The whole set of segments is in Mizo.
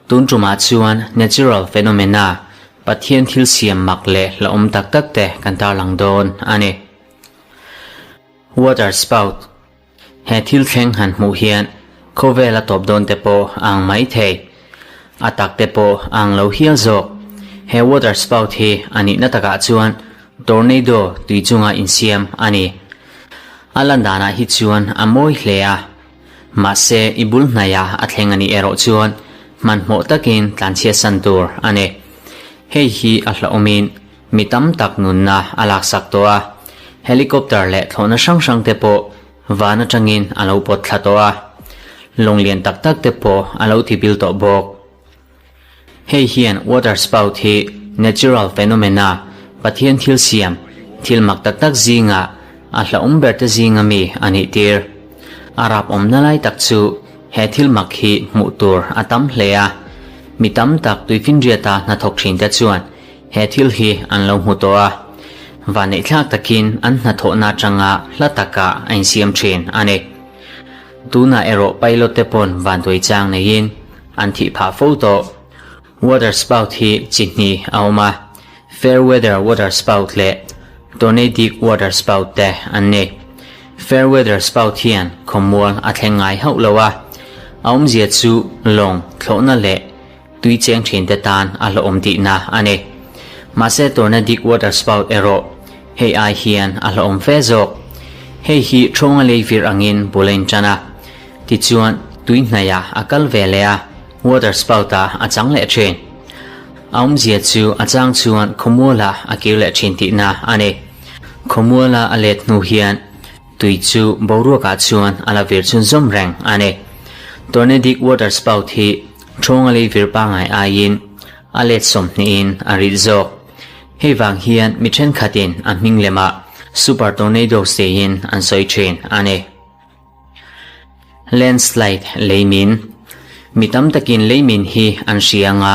Tun tumah chuan natural phenomena, Pathian thil siam mak leh hlauhawm tak tak te kan tarlang dawn a ni. Water spout, He thil thleng han hmuh hian khawvel a tawp dawn te pawh a ang mai thei. A tak te pawh a ang lo hial zawk. He water spout hi a nihna takah chuan tornado tui chunga insiam a ni. A lan danah hi chuan a mawi hle a. Mahse i bul hnaia a thleng a nih erawh chuan hmanhmawh takin tlanchhiatsan tur a ni. Hei hi a hlauhawmin Mi tam tak nunna a laksak tawh a, helicopter leh thlawhna hrang hrang te pawh van atangin a lo pawt thla tawh a, lawng lian tak tak te pawh a lo ti bil tawh bawk. Hei hian water spout hi natural phenomena, Pathian thil siam, thil mak tak tak zinga a hlauhawm ber te zinga mi a nih tir. A rap awmna lai tak chu he thil mak hi hmuh tur a tam hle a, mi tam tak tuifinriata hnathawk thin te chuan He thil hi an lo hmu tawh a, vanneihthlak takin an hnathawhna atanga hla takah a insiam thin a ni. Tunah erawh pilot te pawn vanduai chang neiin an thih phah fo tawh. Water spout hi chi hnih a awm a, fair weather water spout leh tornadic water spout te an ni. Fair weather spout hian khawmual a thleng ngai hauh lo a, a awmzia chu lawng thlawhna leh Tui cheng thin te tan a hlauhawm tihna a ni. Mahse tornadic water spout erawh hei ai hian a hlauhawm fe zawk. Hei hi thawnga lei vir angin bul a intan a, tichuan tui hnaihah a kal ve leh a, water spout ah a chang leh thin. A awmzia chu a chang chuan khawmualah a kir leh thin tihna a ni. Khawmuala a let hnu hian tui chu boruakah chuan a la vir chhunzawm reng a ni. Tornadic water spout hi Thawnga lei vir pangngai aiin a let sawmhnihin a rit zawk. Hei vang hian mi thenkhatin a hming lemah Super Tornadoes tiin an sawi thin a ni. Landslide leimin Mi tam takin leimin hi an hria anga,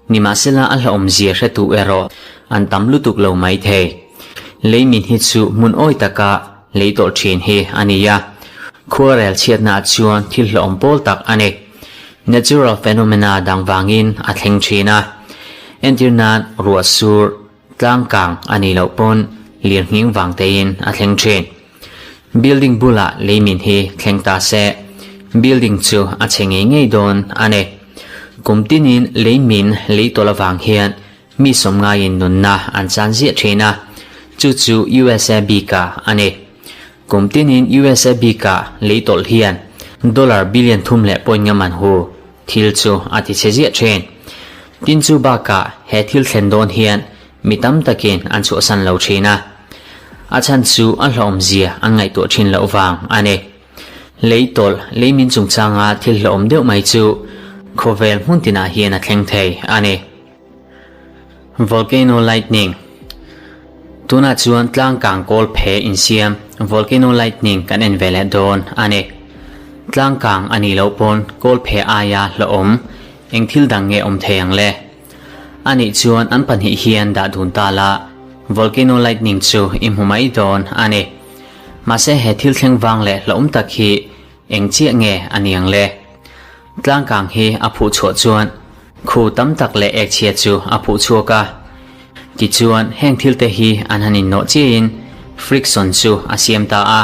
nimahsela a hlauhawmzia hretu erawh an tam lutuk lo mai thei. Leimin hi chu hmun awi taka lei tawlh thin hi a ni a, khuarel chhiatnaah chuan thil hlauhawm pawl tak a ni. Natural phenomena dang vangin a thleng thin a. Entir nan ruah sur tlang kang a nih loh pawn lirnghing vang tein a thleng thin. Building bulah leimin hi thleng ta se, building chu a chhe ngei ngei dawn a ni. Kum tinin leimin lei tawlh avang hian mi sawmngaiin nunna an chan ziah thin a, chu chu USA bikah a ni. Kum tinin USA bikah lei tawlh hian dollar billion thum leh point nga man hu thil chu a ti chhe ziah thin. Tin chu bakah he thil thlen dawn hian mi tam takin an chhuahsan lo thin a. A chhan chu a hlauhawmzia an ngaihtuah thin loh vang a ni. Lei tawlh lei min chungchanga thil hlauhawm deuh mai chu khawvel hmun tinah hian a thleng thei a ni. Volcano Lightning Tunah chuan tlang kang kawl phe insiam Volcano Lightning kan en ve leh dawn a ni. Tlang kang a nih loh pawn kawl phe aia hlauhawm eng thil dang nge awm thei ang le? A nih chuan an pahnih hian dah dun ta la, Volcano Lightning chu i hmu mai dawn a ni. Mahse he thil thleng vang leh hlauhawm tak hi eng chiah nge a ni ang le? Tlangkang hi a phuh chhuah chuan khu tam tak leh ek chhia chu a phuh chhuak a. Tichuan heng thil te hi an han innawh chiahin friction chu a siam ta a.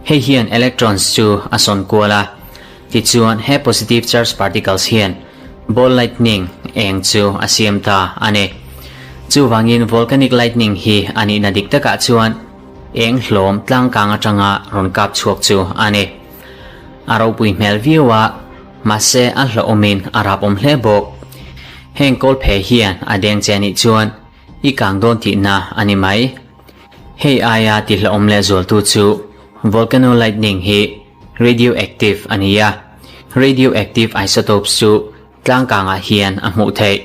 Hei hian electrons chu a sawn kual a. Tichuan he positive charge particles hian ball lightning eng chu a siam ta a ni. Chuvangin volcanic lightning hi a nihna dik takah chuan eng hlawm tlangkang atanga rawn kap chhuak chu a ni. A ropui hmel viau a, mahse a hlauhawmin a rapawm hle bawk. Heng kawl phe hian a deng che anih chuan i kang dawn tihna a ni mai. Hei aia ti hlauhawm leh zualtu chu volcano lightning hi radioactive a ni a, radioactive isotopes chu tlangkangah hian a hmuh theih.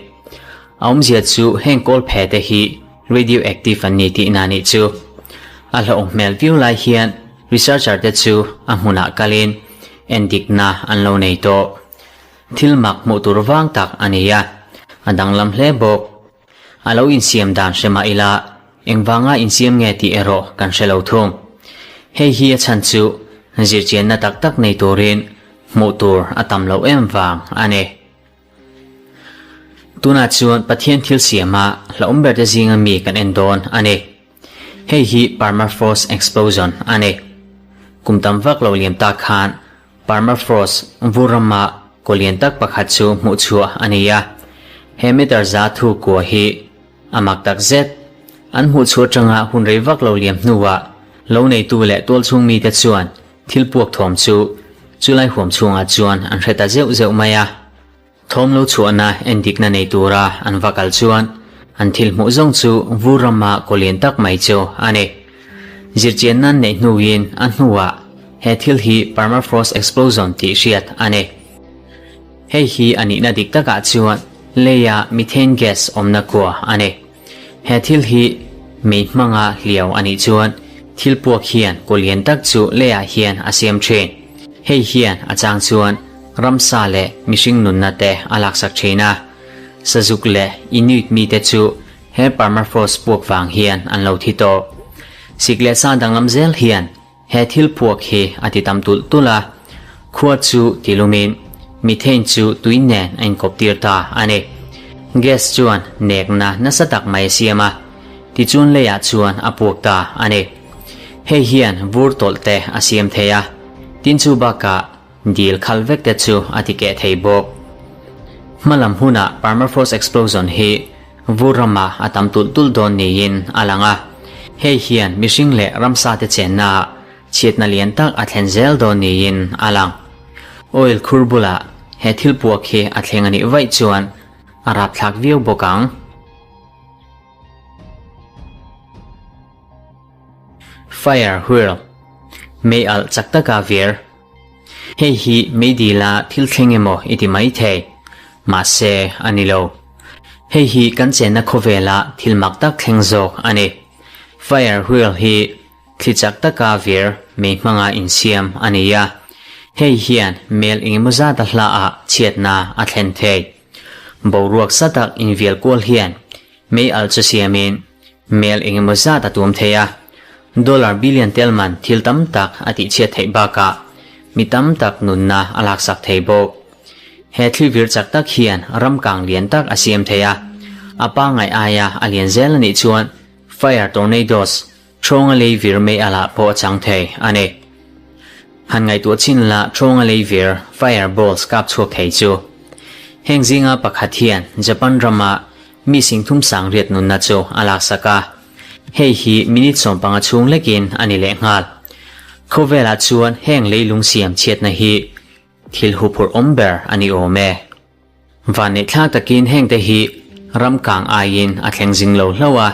A awmzia chu heng kawl phe te hi radioactive an ni tihna nih chu. A hlauhawm hmel viau lai hian Researcher te chu a hmunah kalin endikna an lo nei tawh. Thil mak hmuh tur vang tak a ni a, a danglam hle bawk. A lo insiam dan hre mah ila, engvanga insiam nge tih erawh kan hre lo thung. Hei hi a chhan chu zirchianna tak tak nei turin. hmuh tur a tam loh em vang a ni. Tunah chuan Pathian thil siama hlauhawm berte zinga mi kan en dawn a ni. Hei hi permafrost explosion a ni. Kum tam vak lo liam tak khan permafrost vur rama kaw lian tak pakhat chu hmuh chhuah a ni a. He meter za thu kua hi a mak tak zet. An hmuh chhuah atanga hun rei vak lo liam hnuah lo neitu leh tualchhung mite chuan thil puak thawm chu chulai huam chhungah chuan an hre ta zeuh zeuh mai a. Thawm lo chhuahna endikna nei tura an va kal chuan an thil hmuh zawng chu vur rama kaw lian tak mai chu a ni. Zirchianna an neih hnuin a hnuah he thil hi permafrost explosion tih hriat a ni. Hei hi a nihna dik takah chuan leia methane gas awmna kua a ni. He thil hi mei hmanga hliau a nih chuan thil puak hian kaw lian tak chu leiah hian a siam thin. Hei hian a chang chuan ramsa leh mihring nunna te a laksak thin a. Sazuk leh Inuit mite chu he permafrost puak vang hian an lo thi tawh. Sik leh sa danglam zel hian He thil puak hi a ti tam tulh tulh a, khua chu ti lumin methane chu tui nen a inkawp tir ta a ni. Gas chuan nekna nasa tak mai a siam a, tichuan leiah chuan a puak ta a ni. Hei hian vur tawlh te a siam thei a, tin chu bakah dil khal vek te chu a ti keh thei bawk. Hmalam hunah permafrost explosion hi Vur ramah a tam tulh tulh dawn niin a lang a, hei hian mihring leh ramsate chennaah chhiatna lian tak a thlen zel dawn niin a lang. Oil khur bulah he thil puak hi a thleng a nih vaih chuan a rapthlak viau bawk ang. Fire Whirl, Mei alh chak taka vir. Hei hi meidila thil thleng emaw i ti mai thei, mahse a ni lo. Hei hi kan chenna khawvela thil mak tak thleng zawk a ni. Fire wheel hi thli chak taka vir mei hmanga insiam a ni a, hei hian mel engemaw zata hlaah chhiatna a thlen thei. Boruak sa tak invial kual hian Mei alh chu siamin mel engemaw zat a tum thei a, dollar billion tel man thil tam tak a tihchhiat theih bakah mi tam tak nunna a laksak thei bawk. He thlivir chak tak hian ram kang lian tak a siam thei a, a pangngai aia a lian zel a nih chuan fire tornadoes, Ṭhawnga lei vir mei alah pawh a chang thei a ni. Han ngaihtuah chin la ṭhawnga lei vir, fire balls, kap chhuak thei chu. Heng zinga pakhat hian Japan rama mi singthum sang riat nunna chu a laksak a. Hei hi minute 15 chhung lekin a ni lehnghal. Khawvelah chuan heng leilung siam chhiatna hi thil huphurh awm ber a ni awm e. Vanneihthlak takin hengte hi ram kang aiin a thleng zing lo hlauh a,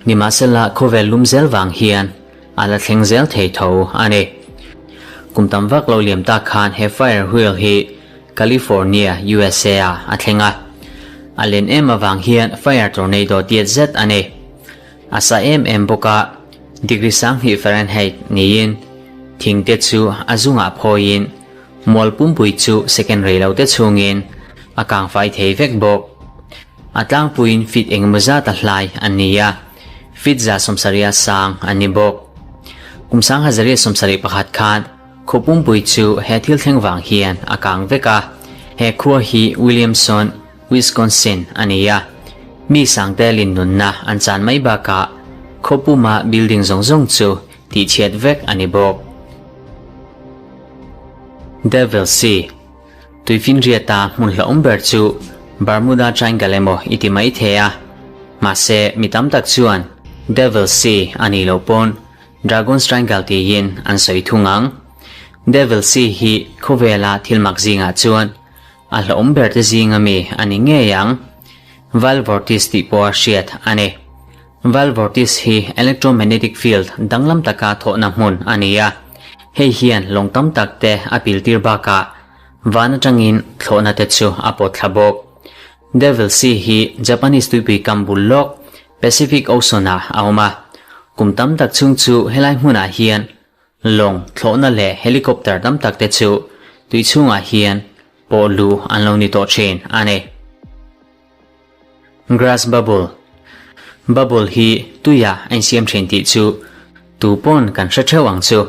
nimahsela khawvel lum zel vang hian a la thleng zel thei tho a ni. Kum tam vak lo liam tak khan he fire wheel hi California, USA ah a thleng a. A len em avang hian fire tornado tiat zet a ni. A sa em em bawk a, degree 20 Fahrenheit niin thingte chu a zungah phawiin Mual pumpui chu second rei lo te chhungin a kang fai thei vek bawk. A tlangpuiin feet engemaw zat a hlai an ni a, feet 170 sang an ni bawk. Kum 1171 khan khaw pumpui chu he thil thleng vang hian a kang vek a, he khua hi Williamson, Wisconsin a ni a, mi sangtelin nunna an chan mai bakah khaw puma building zawng zawng chu tihchhiat vek a ni bawk. Devil Sea, Tuifinriata hmun hlauhawm ber chu Bermuda Triangle emaw i ti mai thei a, mahse mi tam tak chuan Devil Sea a nih loh pawn Dragon's Triangle tiin an sawi thung ang. Devil Sea hi khawvela thil mak zingah chuan a hlauhawm ber te zinga mi a ni ngei ang. Val Vortice tih pawha hriat a ni. Val vortice hi electromagnetic field danglam taka thawhna hmun a ni a, hei hian lawng tam tak te a piltir bakah van atangin thlawhna te chu a pawt thla bawk. Devil Sea hi Japanese tuipui kam bul lawk Pacific Ocean ah a awm a, kum tam tak chhung chu helai hmunah hian lawng thlawhna leh helicopter tam tak te chu tui chhungah hian pawh luh an lo ni tawh thin a ni. Grass bubble, Bubble hi tuiah a insiam thin tih chu tu pawn kan hre theuh ang chu.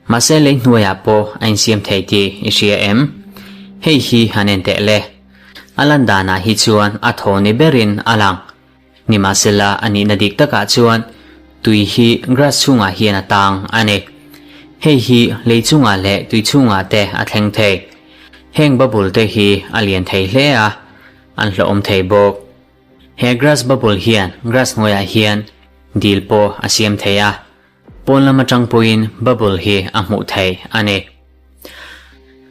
Mahse lei hnuaiah pawh a insiam thei tih i hria em? Hei hi han en teh le. A lan danah hi chuan a thaw ni berin a lang. Nimahsela a nihna dik takah chuan tui hi grass chhungah hian a tang a ni. Hei hi lei chungah leh tui chhungah te a thleng thei. Heng bubble te hi a lian thei hle a, an hlauhawm thei bawk. He grass bubble hian grass hnuaiah hian dil pawh a siam thei a, pawn lam atang pawhin bubble hi a hmuh theih a ni.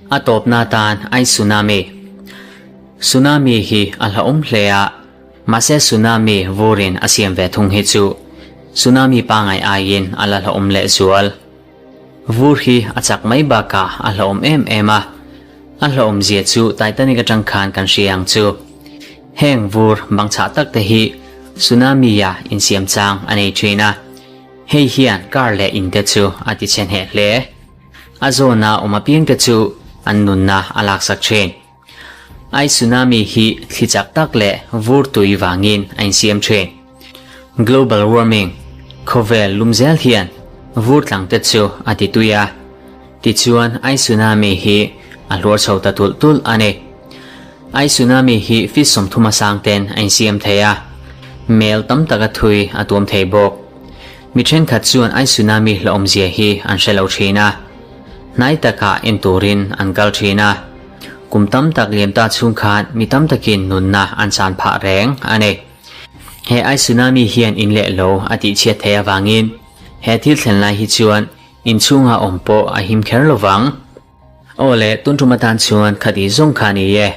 A tawpna atan ai tsunami. Tsunami hi a hlauhawm hle a, mahse tsunami vurin a siam ve thung hi chu tsunami pangai aiin a la hlauhawm lehzual. Vur hi a chak mai bakah a hlauhawm em em a, a hlauhawm zia chu Titanic atang khan kan hria ang chu. Heng vur bang chhah tak te hi tsunami ah insiam chang a nei thin a, hei hian car leh in te chu a ti chhe hneh hle. A zawna awm apiang te chu an nunna a laksak thin. Ai tsunami hi thli chak tak leh vur tui vangin a insiam thin. Global warming, khawvel lum zel hian vur tlang te chu a ti tui a, tichuan ai tsunami hi a hluar chho ta tulh tulh a ni. Ai tsunami hi feet 30 a sang ten a insiam thei a, mel tam taka thui a tuam thei bawk. Mi thenkhat chuan ai tsunami hlauhawmzia hi an hre lo thin a, hnai takah en turin an kal thin a. Kum tam tak liam ta chhung khan mi tam takin nunna an chan phah reng a ni. He ai tsunami hian in leh lo a tihchhiat theih avangin he thil thlen lai hi chuan inchhunga awm pawh a him kher lovang. Aw le, tun tum atan chuan khati zawng kha ni e.